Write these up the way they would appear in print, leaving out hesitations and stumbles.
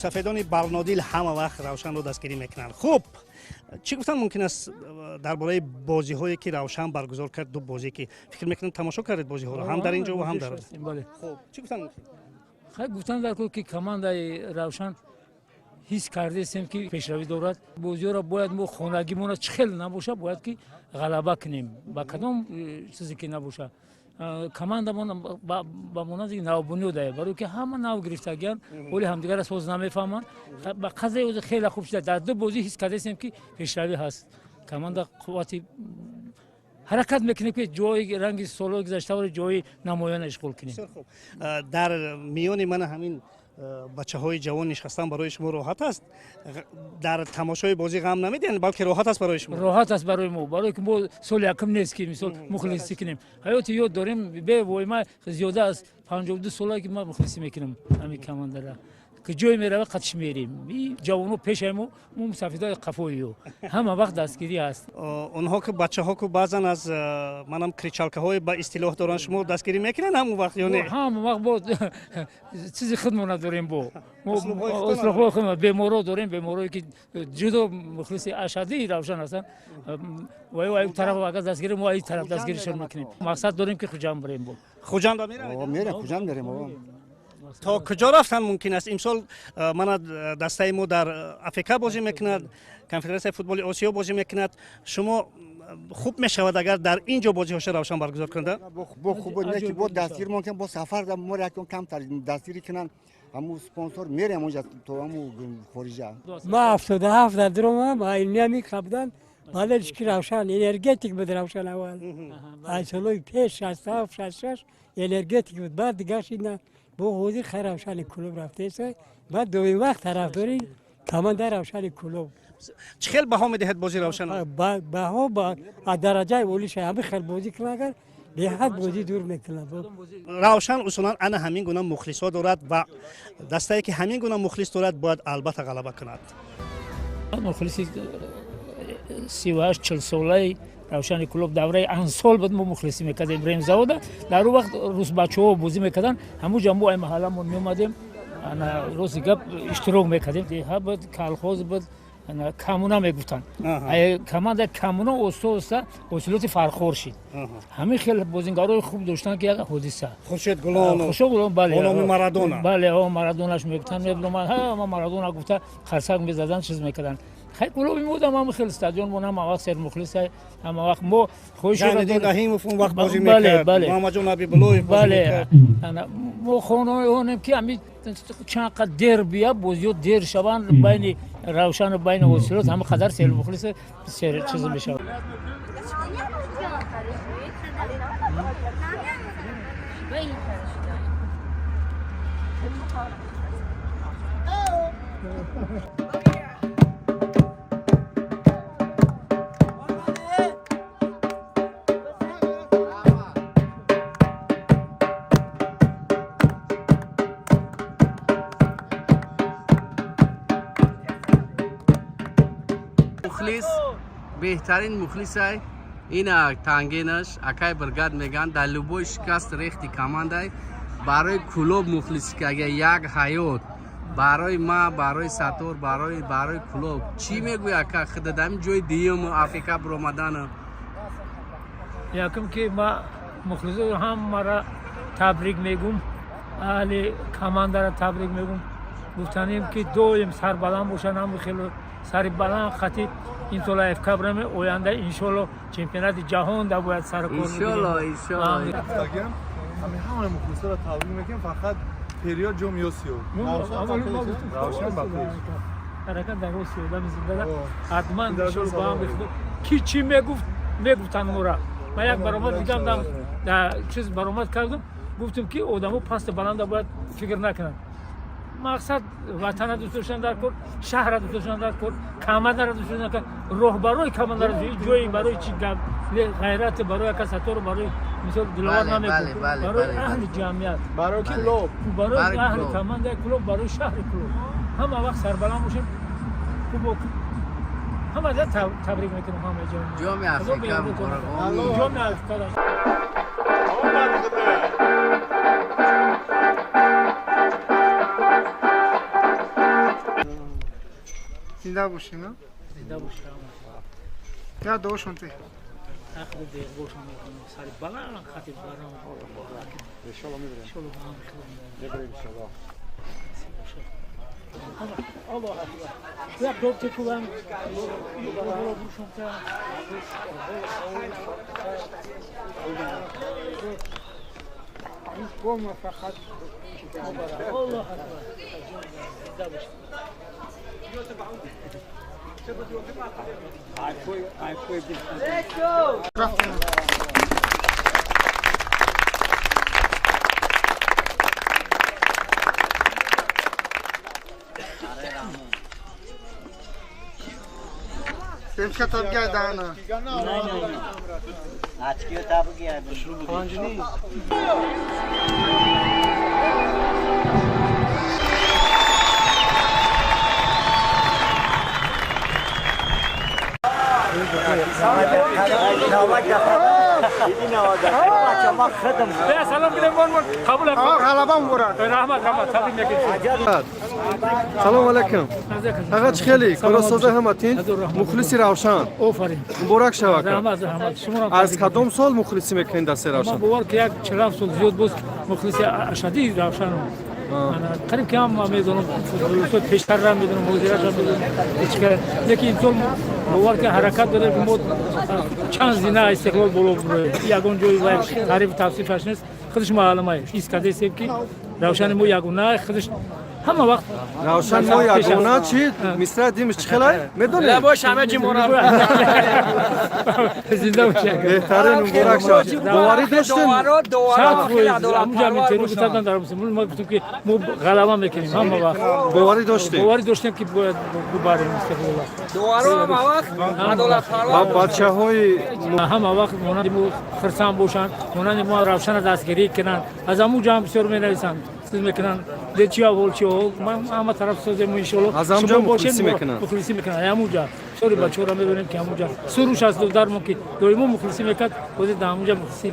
Сафедони барнодил ҳама вақт Равшанро дастгирӣ мекунанд. Хуб, чӣ гуфтан мумкин аст дар бораи бозиҳое, ки Равшан баргузор кард, ду бозие, ки фикр мекунам, тамошо кардед бозиҳоро ҳам дар ин ҷо ва ҳам дар Бале. Хуб, чӣ гуфтан мумкин? Хай, гуфтан дар кор, ки командаи Равшан ҳис кардастем, ки пешравӣ дорад. Бозиҳоро бояд мо хонагимона чӣ хел набоша, бояд ки ғалаба кунем, ба кадом чизе ки набоша. Командамон ба монанди навбунёдае, барое ки ҳама нав гирифтагиян, оли ҳамдигарро соз намефаҳманд. Ба қазаи ӯзи хеле хуб шуда. Дар ду бозӣ ҳис кардастем, ки пешравӣ ҳаст. Команда қуввати ҳаракат мекунем, ки ҷои ранги солҳои гузаштаро ҷои намоён ишғол кунем. Бисёр хуб. Дар миёни мана ҳамин бачаҳои ҷавон нишастан барои шумо роҳат аст? Дар тамошои бозӣ ғам намедиҳанд, балки роҳат аст барои шумо? Роҳат аст барои мо, барое ки мо соли якум нест, ки мисол мухлисӣ кунем. Ҳаёти ёд дорем, бевои ма зиёда аз 52 сола, ки ман мухлисӣ мекунам ҳамин командара, ки ҷое мерава, қатиш мерем. Ҷавоно пешаи мо, мо мусафидои қафои ё ҳама вақт дастгирӣ ҳаст. Онҳо ки бачаҳо ку баъзан аз манам кричалкаҳои ба истилоҳ доранд, шумо дастгирӣ мекунед ҳамон вақт ё не? Ҳама вақт бо чизи худмона дорем, бо услубҳои худмона. Беморо дорем, беморое ки ҷудо мухлиси ашаддии Равшан ҳастанд. Ва ай тараф агар дастгирӣ, мо ай тараф дастгиришон мекунем. Мақсад дорем, ки Хуҷанд бирем бо. Хуҷанда меравед? Мерем, Хуҷанд мерем. То куҷо рафтан мумкин аст имсол? Мана дастаи мо дар АФК бозӣ мекунад, Конфедератсияи футболи Осиё бозӣ мекунад. Шумо хуб мешавад, агар дар ин ҷо бозиҳоша Равшан баргузор кунад? Бо хуб не, ки бо дастгир мумкин, бо сафар мо якон камтар дастгирӣ кунанд, ҳамун спонсор, мерем онҷа то ҳамун хориҷа. Ма 77 дар дуромам, айлмиями қабдан балелш ки Равшан Энергетик буд. Равшан аввал аз солҳои пеш, 67, 66, Энергетик буд, баъд дигар шид. Бо ҳозир хай Равшани Кулоб рафтеса. Баъд доим вақт тарафдори команда Равшани Кулоб. Чӣ хел баҳо медиҳед бози Равшан? Баҳо аз дараҷаи олиша. Ҳами хел бозӣ кунад, агар беҳад бозӣ дур мекунад. Равшан усулан ана ҳамин гуна мухлисҳо дорад ва дастае, ки ҳамин гуна мухлис дорад, бояд албатта ғалаба кунад. Мухлиси 38, 40 солаи Равшани Кулоб. Давраи ансол буд, мо мухлисӣ мекардем ремзавода. Дар он вақт русбачаҳо бозӣ мекарданд. Ҳамун мо ай маҳалламон меомадем, рости гап, иштирок мекардем. Деҳа буд, колхоз буд, Коммуна мегуфтанд. Команда Коммуна оста оста ҳосилоти Фархор шид. Ҳамин хел бозингарои хуб доштанд, ки як ҳодиса. Хуршед Гулонов. Бале. Номи Марадона. Бале, Марадонаш мегуфтанд. Мебиромад, ҳама Марадона гуфта қарсак мезаданд, чиз мекарданд. Хай, Кулоби мудам ҳама хел стадион мо ҳама вақт сермухлис, ҳама вақт мо хоҳиши Раҳимов он вақт бозӣ мекард, Муҳаммадҷон Ҳабибуллоев. Бале, мо хоҳонем, ки ҳами чанд қад дер бия, бозиҳо дер шаванд байни Равшану байни Ҳосилот, ҳама қадар сермухлис сер чиз мешавад. Мухлис, беҳтарин мухлисай ина тангенаш акай бригад меган. Дар любой шикаст рехти командай барои Кулоб мухлисӣ ага як ҳаёт барои ма, барои Сатор, барои Кулоб. Чӣ мегӯй, ака, худа дар ин ҷои дуюм АФК биромадана? Якум, ки ма мухлисо ҳамара табрик мегум, аҳли командара табрик мегум. Гуфтанем, ки доим сарбаланд бошанд, ҳама хело сари баланд хати ин сол АФК бираме, оянда иншолло чемпионати ҷаҳон да бояд сари кор. Иншолло, иншолло. Ҳамин ҳамаи мухлисоро табрик мекунем. Фақат период ҷоми Осиё, Равшан ба пеш. Ҳаракат дар Осиё одами зиндада ҳатман иншолло ба ҳам. Ки чӣ мегуфт, мегуфтанд мора. Ман як баромад дидам, дар чиз баромад кардам, гуфтам, ки одамо пасту баланда бояд фикр накунанд. Мақсад ватана дӯст доштан дар кор, шаҳра дӯст доштан дар кор, командаро дӯст доштан дар кор, роҳбарои командаро. Ҷои барои чи гап, ғайрат барои яка Сатору, барои мисол Диловар намекун, барои аҳли ҷамъият. Барои Кулоб. Барои аҳли командаи Кулоб, барои шаҳри Кулоб. Ҳама вақт сарбаланд бошем. Хуб, ҳама табрик мекунам ҳама. Ҷоми АФК. Ҷоми АФК. Зинда бошед. Зинда бошед. Я дуошон те. Ақли беғбошон мекунам. Сари баланд хати барам. Иншалло мебарем. Иншалло ба ҳам хилом. Мебарем иншалло. Аллоҳ акбар. Як доб текувам. Боло буршон та. Бо муваффақият. Аллоҳ акбар. Зинда бошед. Рафтем. Семка табгай дана. Салом кунем, қабул. Ғалаба муборак. Раҳмат, раҳмат, табрик мекунем. Салом алайкум. Аға, чӣ хеле коросоза ҳаматин, мухлиси Равшан. Офарин. Муборак шавад. Раҳмат, раҳмат. Шуморо. Аз кадом сол мухлисӣ мекунед дастаи Равшан? Ман бовар ки як 47 сол зиёд боз мухлиси ашадии Равшанам. Қариб ки ҳама медонам, футболистҳои пештарра медонам, ҳозираша медонам. Ҳеч лекин имсол бовар ки ҳаракат дорем, ки мо чанд зина Истиқлол боло буроем. Ягон ҷои вай таърифу тавсифаш нест, худаш маълумай. Ҳис кардесем, ки Равшани мо ягона, худаш ҳама вақт. Равшан мо ягона чи мисра димиш чӣ хелай медонед? Бош, ҳама ҷи мора. Зинда бошед. Беҳтарин, муборак шавад. Боварӣ доштем? 100%. Ҳамуҷа интервю гуфтан дар мо гуфтем, ки мо ғалаба мекунем ҳама вақт. Боварӣ доштем? Боварӣ доштем, ки бояд бубарем Истиқлола. Доваро ҳама вақт адолатпарвар. Ба бачаҳои ҳама вақт монанди мо хирсанд бошанд, монанди мо Равшана дастгирӣ кунанд. Аз ҳамун ҷо ҳам бисёр менависанд, чиз мекунанд, де чи аввол, чи аввол, ма ҳама тараф созем, иншоалло. Аз ҳамун ҷо мухлисӣ мекунанд? Мухлисӣ мекунанд. Ҳамун ҷо бисёри бачаҳоро медонем, ки ҳамун ҷо Суруш аст, додармон, ки доимо мухлисӣ мекард, ҳозир дар ҳамун ҷо мухлисӣ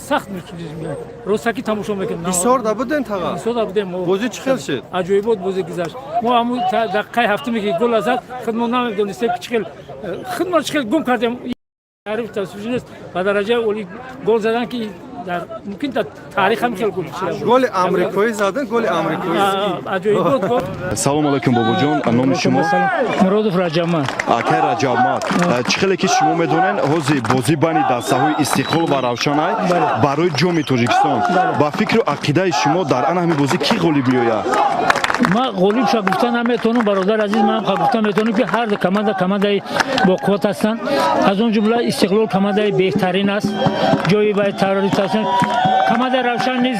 сахт мекунад, ростакӣ тамошо мекунад. Ҳисорда буден, таға? Ҳисорда будем мо. Бозӣ чӣ хел шуд? Аҷоибот бозӣ гузашт. Мо ҳамун дақиқаи ҳафтуме ки гол зад, худ мо намедонистем, ки чӣ хел худ мо чӣ хел гум кардем. Таъриф тавсиф нест, ба дараҷаи олӣ гол задан, ки дар мумкин дар таърих ҳам хел гол шуда. Голи амрикоӣ задан, голи амрикоӣ. Аҷоибот гол. Салом алайкум, бобоҷон, номи шумо? Муродов Раҷабмад. Акай Раҷабмад, чӣ хеле ки шумо медонед, ҳозир бозӣ байни дастаҳои Истиқлол ва Равшанай барои Ҷоми Тоҷикистон. Ба фикру ақидаи шумо, дар ана ҳамин бозӣ кӣ ғолиб меояд? Ман ғолибша гуфта наметавонам, бародар азиз. Ман гуфта метавонам, ки ҳар ду команда командаи боқувват ҳастанд. Аз он ҷумла Истиқлол командаи беҳтарин аст, ҷои вай таъриф ҳастанд. Командаи Равшан низ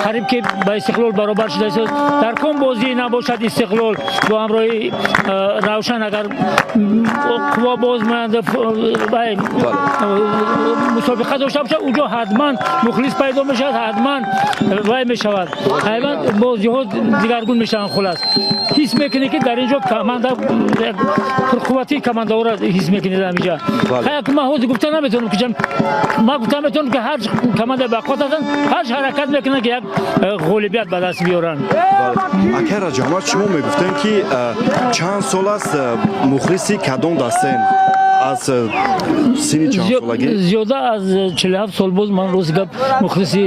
қариб ки ба Истиқлол баробар шудааст. Дар ком бозӣ набошад, Истиқлол бо ҳамроҳи Равшан агар қувва боз вай мусобиқа дошта бошад, уҷо ҳатман мухлис пайдо мешавад, ҳатман вай мешавад, ҳайван бозиҳо дигаргун мешаванд. Хулас, ҳис мекунӣ, ки дар ин ҷо команда пурқувватии командаҳоро ҳис мекунед ҳаминҷа. Ман ҳозир гуфта наметавонам, ки ман гуфта метавонам, ки ҳар команда бақувват ҳастанд, ҳар ҳаракат мекунанд, ки як ғолибият ба даст биёранд. Акай Раҷабмад, шумо мегуфтем, ки чанд сол аст мухлиси кадом дастаем, аз синни чанд солагӣ? Зиёда аз 47 сол боз ман, рости гап, мухлиси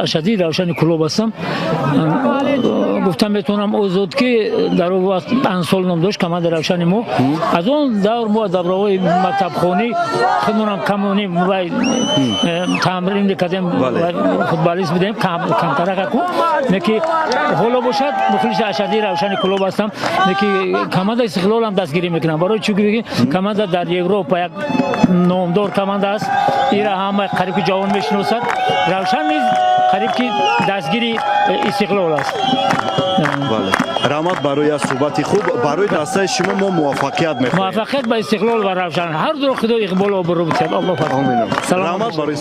ашадии Равшани Кӯлоб ҳастам. Гуфта метавонам озод, ки дар он вақт Ансол ном дошт командаи Равшани мо. Аз он давр мо давраҳои мактабхонӣ худмонам камоним вай тамрин мекардем, футболист будем камтаракаку. Неки ҳоло бошад, мухлиси ашадии Равшани Кӯлоб ҳастам, неки командаи Истиқлолам дастгирӣ мекунам, барои чунки команда дар Европа як номдор команда аст, ира ҳама қариб ки ҷавон мешиносад. Равшан низ қариб ки дастгири Истиқлол аст. Бале, раҳмат барои аз суҳбати хуб. Барои дастаи шумо мо муваффақият мехоҳем. Муваффақият ба Истиқлол ва Равшан, ҳар дуро Худо иқболу обрӯ бидиҳад. Аллоҳ. Омин. Раҳмат барои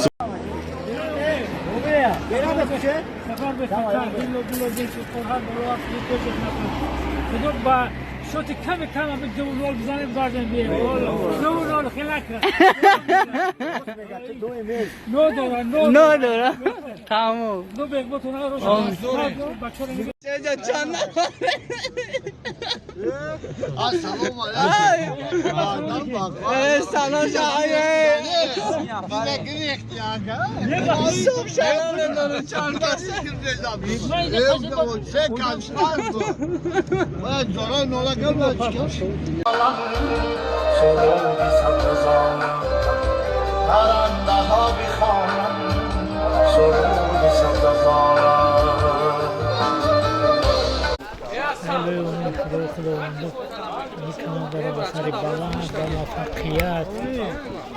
Худо ба шоти ками кам 2-0 бизанем, бардем бием. 2-0 хелак. Но дора, но. Но дора. Тамом. Но бегботона ро. Бачаро. Ассалому алайкум. Салом سر بلند و موفقیت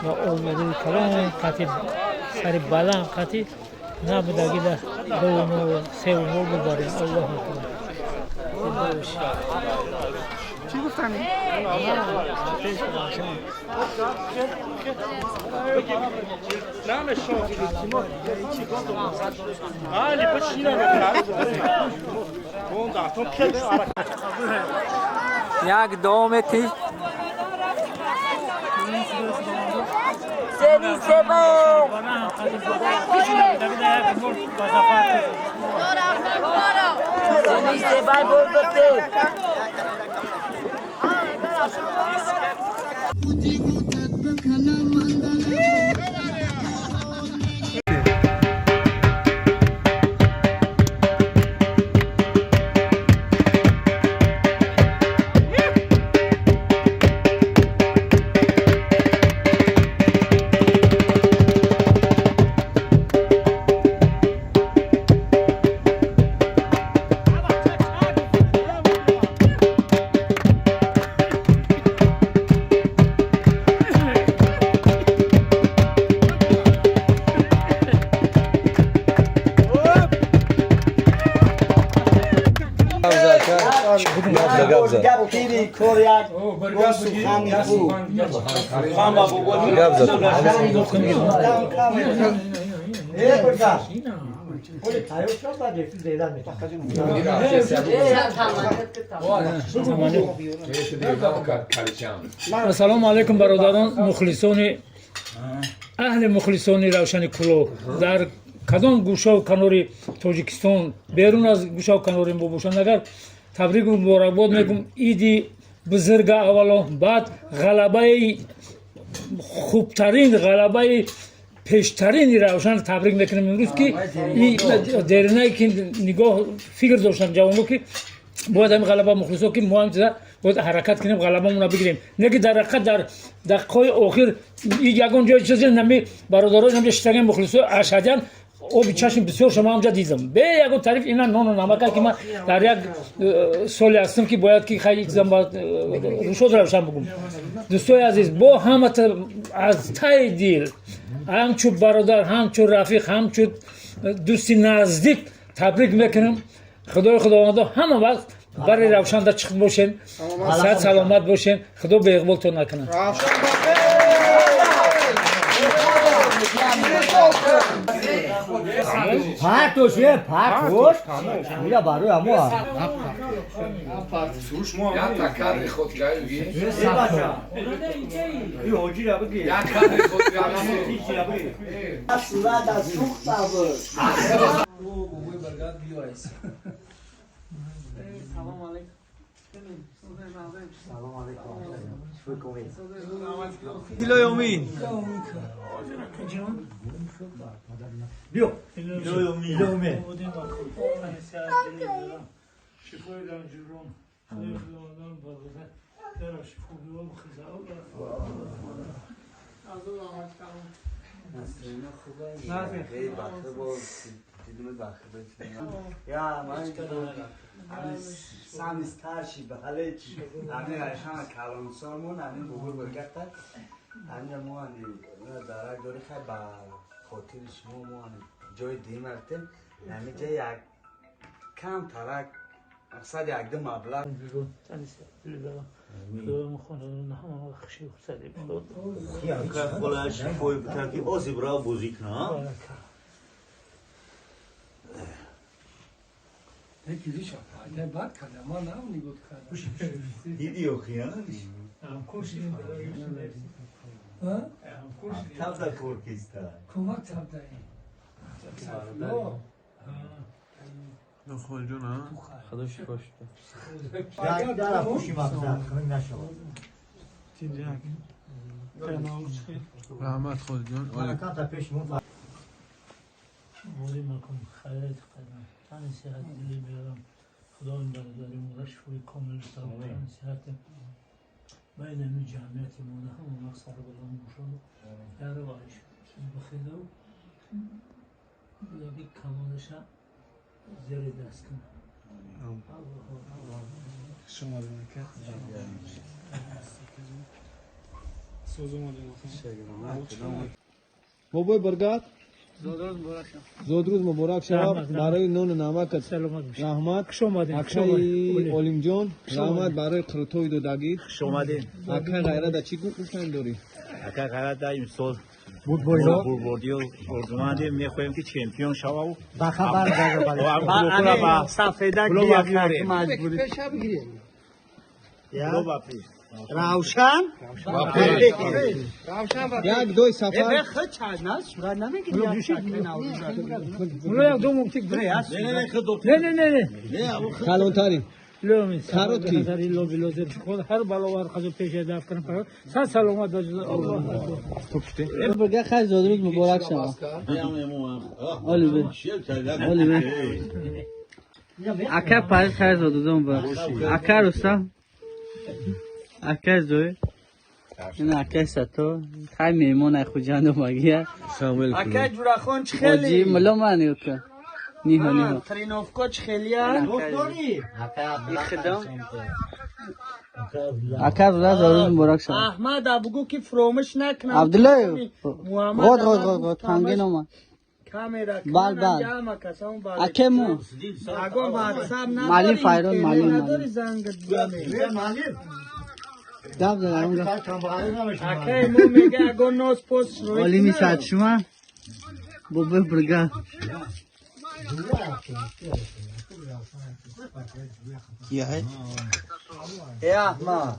و آبروی کلان قطعی سر بلند قطعی نبودگی در 2-0 3-0 ببریم. الله اکبر. چی گفتم؟ یک دومتی سری سبا سری سبا بولبته. Ассалому алайкум бародарон, мухлисони аҳли мухлисони Равшани Кӯлоб дар кадом гӯшаву канори Тоҷикистон, берун аз гӯшаву канори мо бошанд, агар табрику муборакбод мекунам. Иди бузурга аввало, баъд ғалабаи хубтарин, ғалабаи пештарини Равшан табрик мекунем имрӯз, ки деринае ки нигоҳ фикр доштам ҷавонҳо, ки бояд ҳамин ғалаба мухлисо, ки мо ҳам бояд ҳаракат кунем, ғалабамонро бигирем. Не ки дар ҳақиқат дар дақиқаҳои охир ягон ҷои чизе нами бародарон ҳамҷа шитаган мухлисо ашадян оби чашм бисёр шумо ҳамҷа дидам. Бе ягон тариф ина нону намака, ки ман дар як соле ҳастам, ки бояд ки хайли чизам бояд рушод Равшан бигум. Дӯстои азиз, бо ҳамата аз таи дил ҳамчун бародар, ҳамчун рафиқ, ҳамчун дӯсти наздик табрик мекунам. Худои Худовандо ҳама вақт бари Равшанда чиқ бошен, сад саломат бошен, Худо беиқболтон накунад. Партош, партош. Мира барои амо. جای دیم رفتیم نمیجه یک کم ترک مقصد یک دو مبلغ Худо шифош. Раҳмат Холиҷон. Бори макон хайрат қадам. Тани сиҳат дили биёрам. Худои бародари мо шифои комил тани сиҳат. Байни ҳамин ҷамъияти мо ҳама вақт сарбаланд бошад. Яро айш чиз бихезав. Яки камонаша зери даст кунад. Шумо бобои Баргат, зодрӯз муборак шавад. Барои нону намакат раҳмат. Акаи Олимҷон, раҳмат барои қурутҳои додагӣ. Акаи Ғайрата чӣ гуфтан дорӣ? Акаи Ғайрата имсол бурбордиё орзумандем, мехоҳем ки чемпион шавав. Равшан як дой сафар. Калонтарин короткий. Зодрӯз муборак шавад. Ака Париж хайр зодрӯз муборак. Ака Рустам, ака Зоир, ин ака Сато, хай меҳмон ай Хуҷанд омагия. Ака Ҷурахон чӣ хеле? Оҷи мулло ман юка. Ниҳо ниҳо. Тренировка чӣ хелия? Ихидам. Ака Абдулла зодрӯз муборак шавад. Аҳмад бугӯ ки фуромӯш накунам. Абдуллоев. Ғод ғод ғод ғод тангин омад. Камера бал бал. Аке мо. Мали Файрон мали мали. Гап задам. Акаи мо мега ягон ноз пост Олими садшума. Бобои Бурга. Э Аҳмад,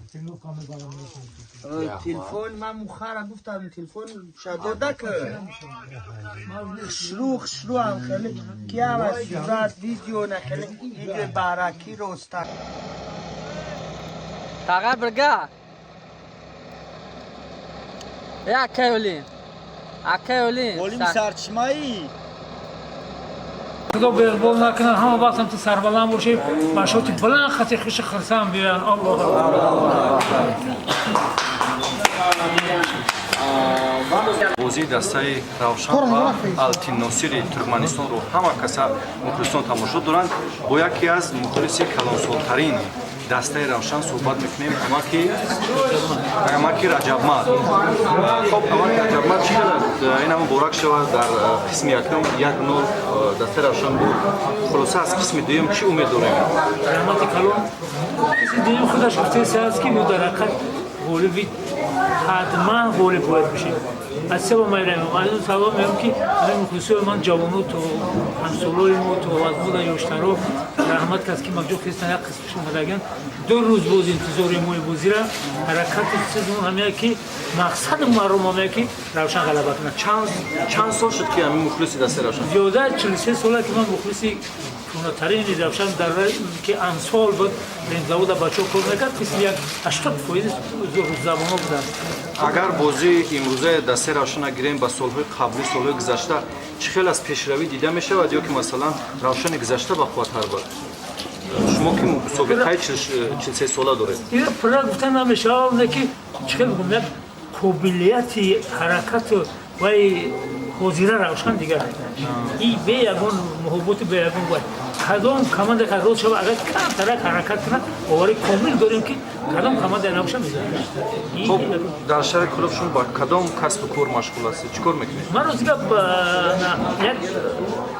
телефон ман мухара гуфтам, телефон шадода кар. Хушрӯ хушрӯ ҳам хеле ки ҳама сурат видео на хеле видео баракӣ роста. Таға Бурга. Э акаи Олим. Акаи Олим. Олим сарчишмаи. Худо беқбол накунад, ҳама вақт ҳам ту сарбаланд бошӣ, башоти баланд хати хуши хурсанд биёянд. Аллоҳ. Бозии дастаи Равшан ва Алтинносири Туркманистонро ҳама каса мухлисон тамошо доранд. Бо яке аз мухлиси калонсолтарин дастаи Равшан суҳбат мекунем, амаки Раҷабмад. Хоб, амаки Раҷабмад, чӣ ин ҳам муборак шавад, дар қисми якум 1-0 дастаи Равшан буд. Хулоса аз қисми дуюм чӣ умед дорем? Раҳмати калон. Қисми дуюм худаш гуфтеса аст ки мо дар ҳақиқат ғолиби ҳатман ғолиб бояд бишем. Аз сабаб майраем. Аз он сабаб мегӯям ки ҳамин мухлисои ман ҷавоно то ҳамсолои мо то аз мо ёштаро раҳмат кас ки маҷо хестан як қисмаш омадаган. Ду рӯз боз интизори мои бозира ҳаракати чизмон ҳамия ки мақсади маърум ҳамия ки Равшан ғалаба кунад. Чанд сол шуд ки ҳамин мухлиси дастаи Равшан? Зиёда 43 сола ки ман мухлиси кунатарини Равшан дар ки ансол буд, завода бачаҳо кор мекард, қисми як 80% забонҳо буданд. Агар бозии имрӯзаи дастаи Равшана гирем ба солҳои қаблӣ, солҳои гузашта, чӣ хел аз пешравӣ дида мешавад ё ки масалан Равшани гузашта бақувваттар буд? Шумо ки собиқаи 43 сола доред. Ин пурра гуфта намешавад, не ки чӣ хел бигӯям, як қобилияти ҳаракату вай ҳозира Равшан дигар. И бе ягон муҳабботу бе ягон вай. Кадом команда ки роз шава, агар камтарак ҳаракат кунад, бовари комил дорем ки кадом команда набоша мезанад. Хоб, дар шаҳри Кӯлоб шумо ба кадом касбу кор машғул ҳастед? Чӣ кор мекунед? Ман рости гап як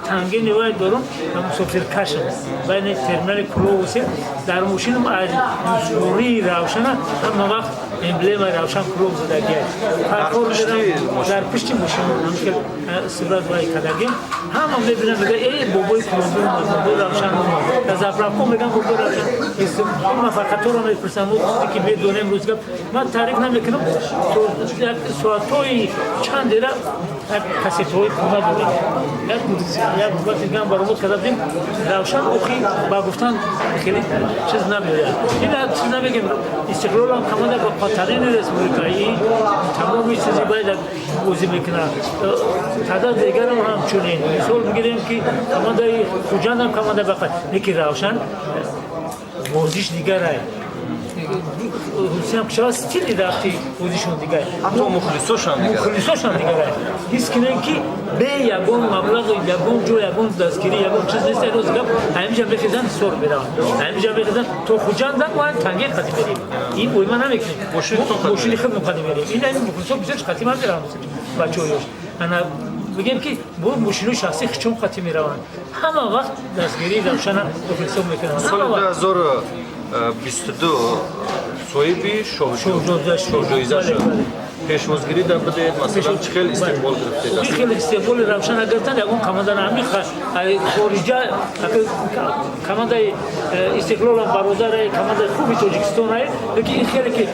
тангини вай дорам ва мусофиркашам. Байни терминали Кӯлоб усем, дар мошинам аз душвории Равшана ҳама вақт эмблемаи Равшан Кӯлоб задагиаст. Дар пушти мошин ҳамхел сурат вай кардагим. Ҳама мебинанд, мегӯянд, э бобои Кӯлобӣ омад, бобои Равшан омад. Дар заправка мегӯям бурдбори Равшан. Ман фарқатҳоро мепурсам, чизе ки медонем рӯз гап. Ман таъриф намекунам. Як соатҳои чандера як кассетҳои куна дорем. Як вақти дигар баромад карда будем. Равшан охи ба гуфтан хеле чиз намеояд. Ин чиз намегем. Истиқлол ҳам команда ба қаттарини республика. Ин тамоми чизи бояд бозӣ мекунад. Таъдад дигарам ҳамчунин. Мисол бигирем ки командаи Хуҷанд ҳам команда бақат. Лекин Равшан бозиш дигарай. Русиям кишвар стили рафти бозишон дигар. Ҳатто мухлисошам дигар. Мухлисошам дигарай. Ҳис кунем ки бе ягон маблағ, ягон ҷо, ягон дастгирӣ, ягон чиз нест. Роз гап ҳаминҷа мехезанд, сор мераванд. Ҳаминҷа мехезанд то Хуҷандам мо танге қати мерем. Ин ойма намекунем. Мошини худмон қати мерем. Ин ҳамин мухлисо бисёр қати ман мераванд бачаҳоёш. Ана бигем ки бо мошинои шахсӣ хичон қати мераванд. Ҳама вақт дастгирии Равшана мухлисо мекунанд. Соли 2022 соҳиби шоҳҷоиза шуд. Пешвозгирӣ дар будед, масалан, чӣ хел истиқбол гирифтед? Хеле истиқболи Равшана гирифтанд, ягон командара ҳамин хориҷа командаи Истиқлолам бародаре, командаи хуби Тоҷикистонае, лекин ин хеле ки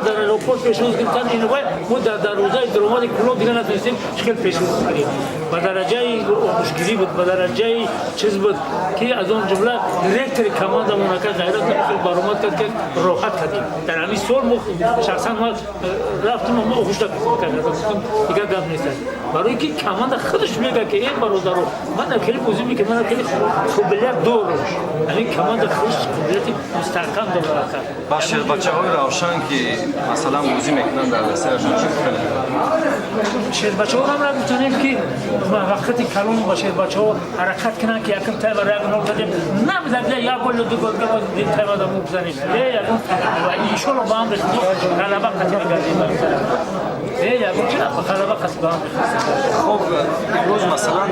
дар аэропорт пешвоз гирифтанд, ин вай мо дар дарвозаи даромади Кулоб дига натонистем чӣ хел пешвоз гирем. Ба дараҷаи оғӯшгирӣ буд, ба дараҷаи чиз буд ки аз он ҷумла директори командамон ака Ғайрат хел баромад кард ки роҳат кардем. Дар ҳамин сол мо шахсан ма рафтем, мо оғӯш кардем, дигар гап нест. Барои ки команда худаш мегӯяд ки эй бародаро, ман хеле бозӣ мекунам, ман хеле қобилият дорам. Ҳамин команда худаш қобилияти мустаҳкам дорад. Ба шербачаҳои Равшан ки масалан бозӣ мекунанд дар дастаи Равшан чӣ гуфтанед? Шербачаҳо ҳам гуфтанем ки вақти калон ба шербачаҳо ҳаракат кунанд ки якм тайма як нол задем, намезадем як гол ё ду гол тайма мо бизанем. Ягон ва иншолло ба амри Худо ғалаба қатъи мегардем. Ягон чи ғалаба қатъи ба амри Хуб, имрӯз масалан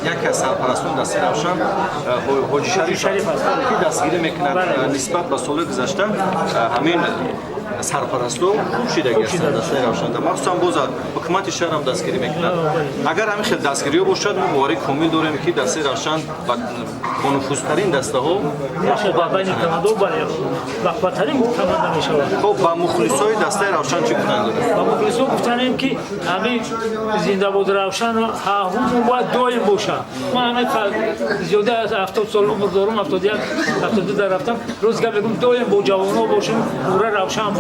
яке аз сарпарастони дастаи Равшан Ҳоҷи Шариф аст ки дастгирӣ мекунад. Нисбат ба соли гузашта ҳамин сарпарасто хуб шидаги ҳастанд дастаи Равшанда, махсусан боз ҳукумати шаҳрам дастгирӣ мекунад. Агар ҳамин хел дастгириҳо бошад, мо боварӣ комил дорем ки дастаи Равшан ба бонуфузтарин дастаҳо бақваттарин команда мешавад. Хуб, ба мухлисои дастаи Равшан чӣ гуфтан доред? Ба мухлисо гуфтанем ки ҳамин зиндабод Равшан ҳамон бояд доим бошад. Ман ҳамин зиёда аз 70 сол умр дорам, 71 72 дар рафтам, рӯз гап мегӯям доим бо ҷавонҳо бошем, ура Равшан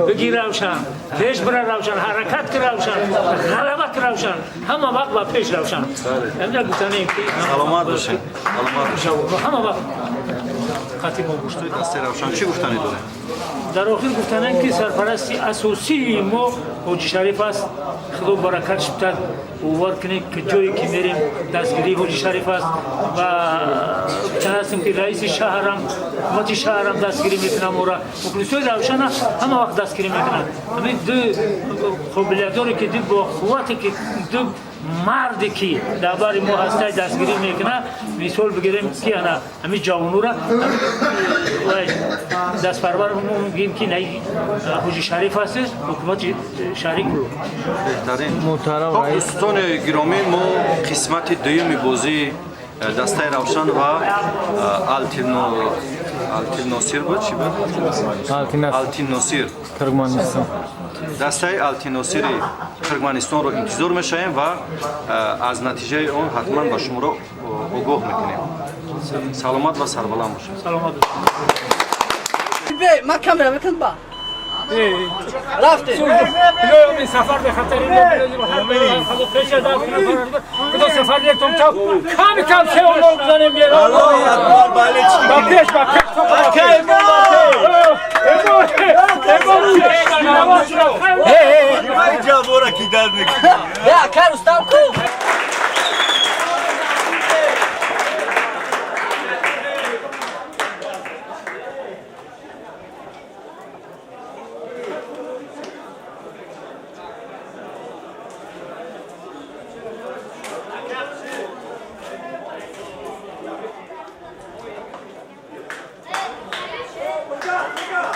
бигир Равшан, пеш бира Равшан, ҳаракат ки Равшан, ғалаба ки Равшан, ҳама вақт ба пеш Равшан. Ҳамин гуфтанем ки саломат бошед, саломат бошед, ҳама вақт қатъи мо бошад. Дастаи Равшан чӣ гуфтанӣ доред? Дар охир гуфтанем ки сарпарасти асосии мо Ҳоҷи Шариф аст. Худо баракат шуд, бовар кунед ки ҷое ки мерем дастгирии Ҳоҷи Шариф аст ва гуфтан ҳастем ки раиси шаҳрам, ҳукумати шаҳрам дастгирӣ мекунам ора. Мухлисои Равшана ҳама вақт дастгирӣ мекунанд. Ҳамин ду қобилиятдоре ки ду бо қуввате ки ду марде ки дар бари мо ҳастай дастгирӣ мекунад. Мисол бигирем ки ана ҳамин ҷавонура дастпарвар мо мегӯем ки Ҳоҷи Шариф аст, ҳукумати шаҳри Кулоб. Беҳтарин. Хуб, дӯстони гиромӣ, мо қисмати дуюми бозии дастаи Равшан ва Алтинносир буд, чӣ буд? Алтинносир. Туркманистон. Дастаи Алтинносири Туркманистонро интизор мешавем ва аз натиҷаи он ҳатман ба шуморо огоҳ мекунем. Саломат ва сарбаланд бошед. Саломат. Ма камера бикун ба. Рафтем. Сафар به خطری خدا سفر نتون تا کم کم سه اونو بزنیم بیرون. الله اکبر با پیش با پیش جوابا کی در میکنه؟ یا کار استاد کو. Go!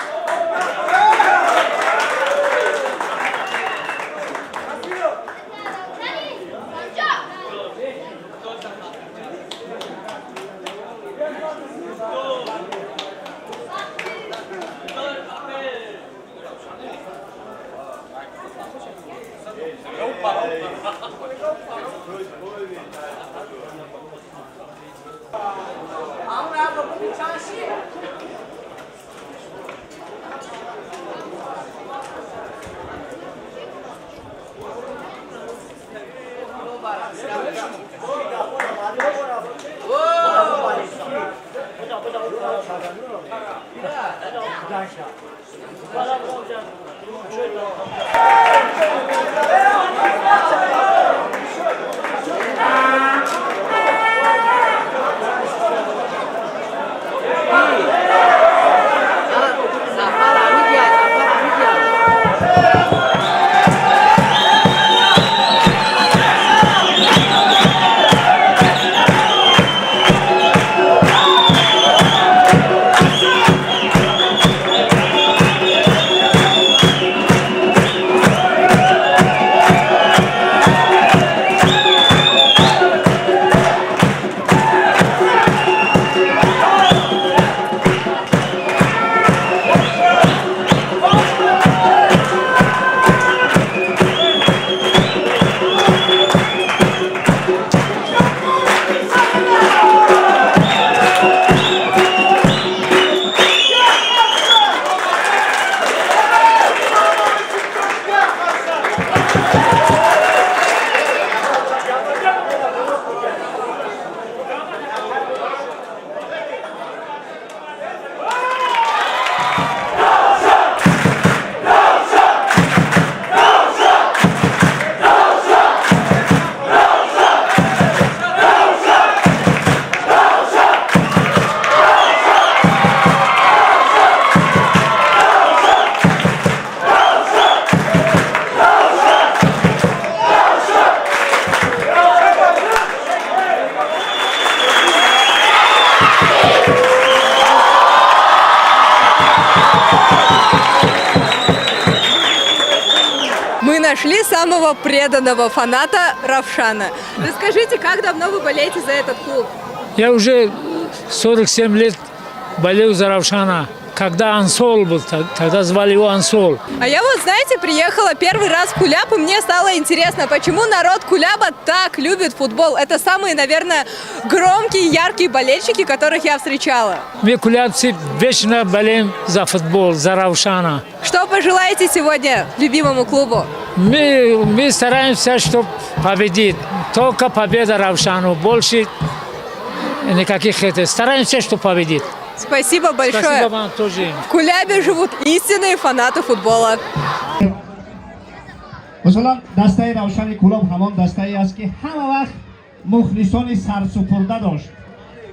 Мы нашли самого преданного фаната Равшана. Расскажите, как давно вы болеете за этот клуб? Я уже 47 лет болею за Равшана. Когда Ансол был, тогда звали его Ансол. А я вот, знаете, приехала первый раз в Куляб, и мне стало интересно, почему народ Куляба так любит футбол. Это самые, наверное, громкие, яркие болельщики, которых я встречала. Мы, кулябцы, вечно болеем за футбол, за Равшана. Что пожелаете сегодня любимому клубу? Мы стараемся, чтобы победить. Только победа Равшану, больше никаких это. Стараемся, чтобы победить. Спасибо большое. Спасибо вам тоже. В Кулябе живут истинные фанаты футбола. Масалан, дастаи Равшани Кулоб ҳамон дастае аст, ки ҳама вақт мухлисони сарсупурда дошт.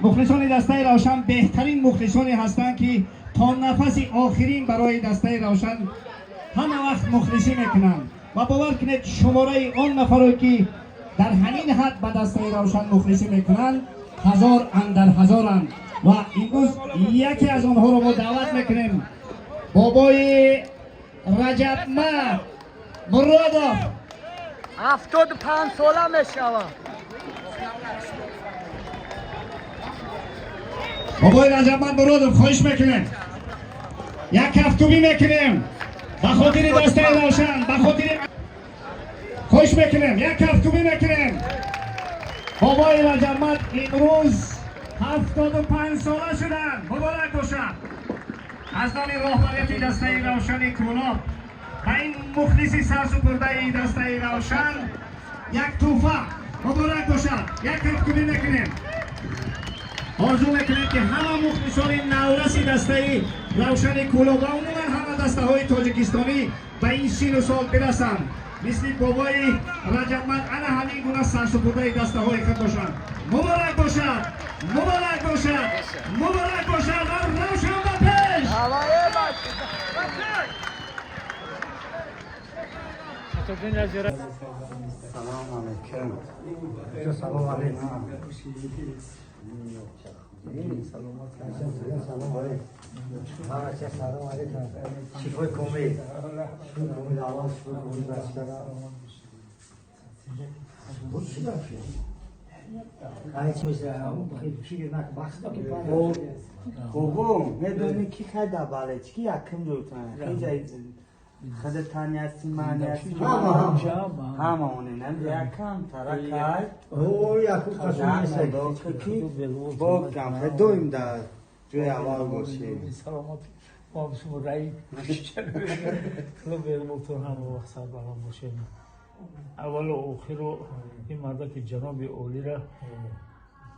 Мухлисони дастаи Равшан беҳтарин мухлисоне ҳастанд, ки то нафаси охирин барои дастаи Равшан ҳама вақт мухлисӣ мекунанд. Ва бовар кунед, шумораи он нафаро, ки дар ҳамин ҳад ба дастаи Равшан мухлисӣ мекунанд, ҳазор андар ҳазоранд. Ва имрӯз яке аз онҳоро мо даъват мекунем. Бобои Раҷабмад Муродов. 75 сола мешавам. Бобои Раҷабмад Муродов, хоҳиш мекунем. Як кафкӯбӣ мекунем. Ба хотири дастаи Равшан, ба хотири хоҳиш мекунем, як кафкӯбӣ мекунем. Бобои Раҷабмад имрӯз 75 сола шуданд. Муборак бошад. Аз номи роҳбарияти дастаи Равшани Кулоб ба ин мухлиси сарсупурдаи дастаи Равшан як тӯҳфа. Муборак бошад. Як кафкӯбӣ мекунем. Орзу мекунем, ки ҳама мухлисони навраси дастаи Равшани Кулоб ва умуман ҳама дастаҳои тоҷикистонӣ ба ин сину сол бирасанд. Мисли бобои Раҷабмад ана ҳамин гуна сарсупурдаи дастаҳои худ бошанд. Муборак бошад. Муборак бошад. Муборак бошад ва Равшан ба пеш! Салом алейкум. Салом алейкум. Салом алейкум. Салом алейкум. Шифои комил. Шифои комил аввал, шифои комил бачара. Буд чӣ дафъа? Бобо, медонӣ ки хайда бале, ки якм ҷойтан. Инҷа Худатани ҳасти, мани ҳасти, ҳама онинам якам таракай. Ки бо доим дар ҷои аввал бошем. Саломат, мо шумо раи клуб Беғболтон ҳама вақт сарбаланд бошем. Аввалу охиру ин мардаки ҷаноби олира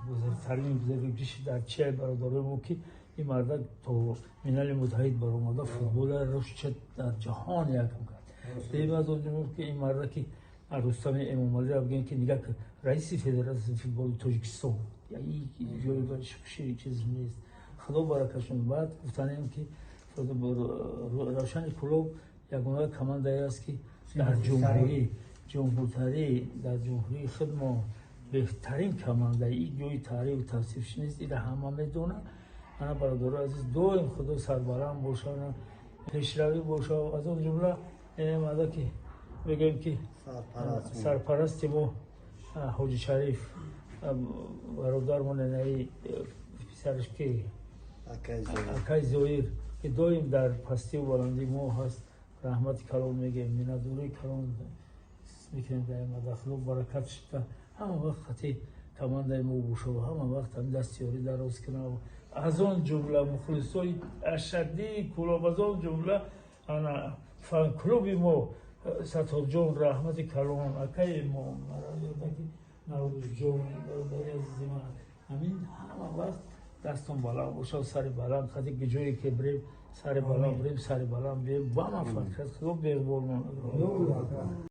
бузургтарин бузургиши дар чиай бародарои мо, ки ин мардак то Милали Муттаҳид баромада, футбола рушд дар ҷаҳон якам кард. Дем аз он ҷумла ки ин мардаки Рустами Эмомалиро бигӯем, ки нигаҳ, раиси Федератсияи футболи Тоҷикистон, ҷои ши чиз нест. Худо баракашон. Баъд гуфтанем, ки Равшани Кӯлоб ягона командае аст, ки дар ҷумҳурӣ, ҷумҳуртарӣ, дар ҷумҳурии худ мо беҳтарин команда, ин ҷои таърифу тавсифш нест, ира ҳама медонад. Ана, бародарои азиз, доим Худо сарбаланд бошад, пешравӣ бошад. Аз он ҷумла мада ки мегӯем, ки сарпарасти мо Ҳоҷи Шариф бародармон, инаи писараш ки акай Зоир, ки доим дар пастию баландии мо ҳаст, раҳмати калон мегӯем, миннатдории калон мекунем. Дар мада Худо баракат шуда, ҳама вақт хати командаи мо боша, ҳама вақт ҳами дастёрӣ дароз кунад. Аз он ҷумла мухлисои ашаддии Кӯлоб, аз он ҷумла ана фан-клуби мо, Сатторҷон, раҳмати калон, акаи мо Наврӯзҷон, бародари азизи ман, ҳамин ҳама вақт дастон баланд бошад, сари баланд, хати ҷое ки бирем, сари баланд бирем, сари баланд бием, ба муваффақият. Худо беғбол монад.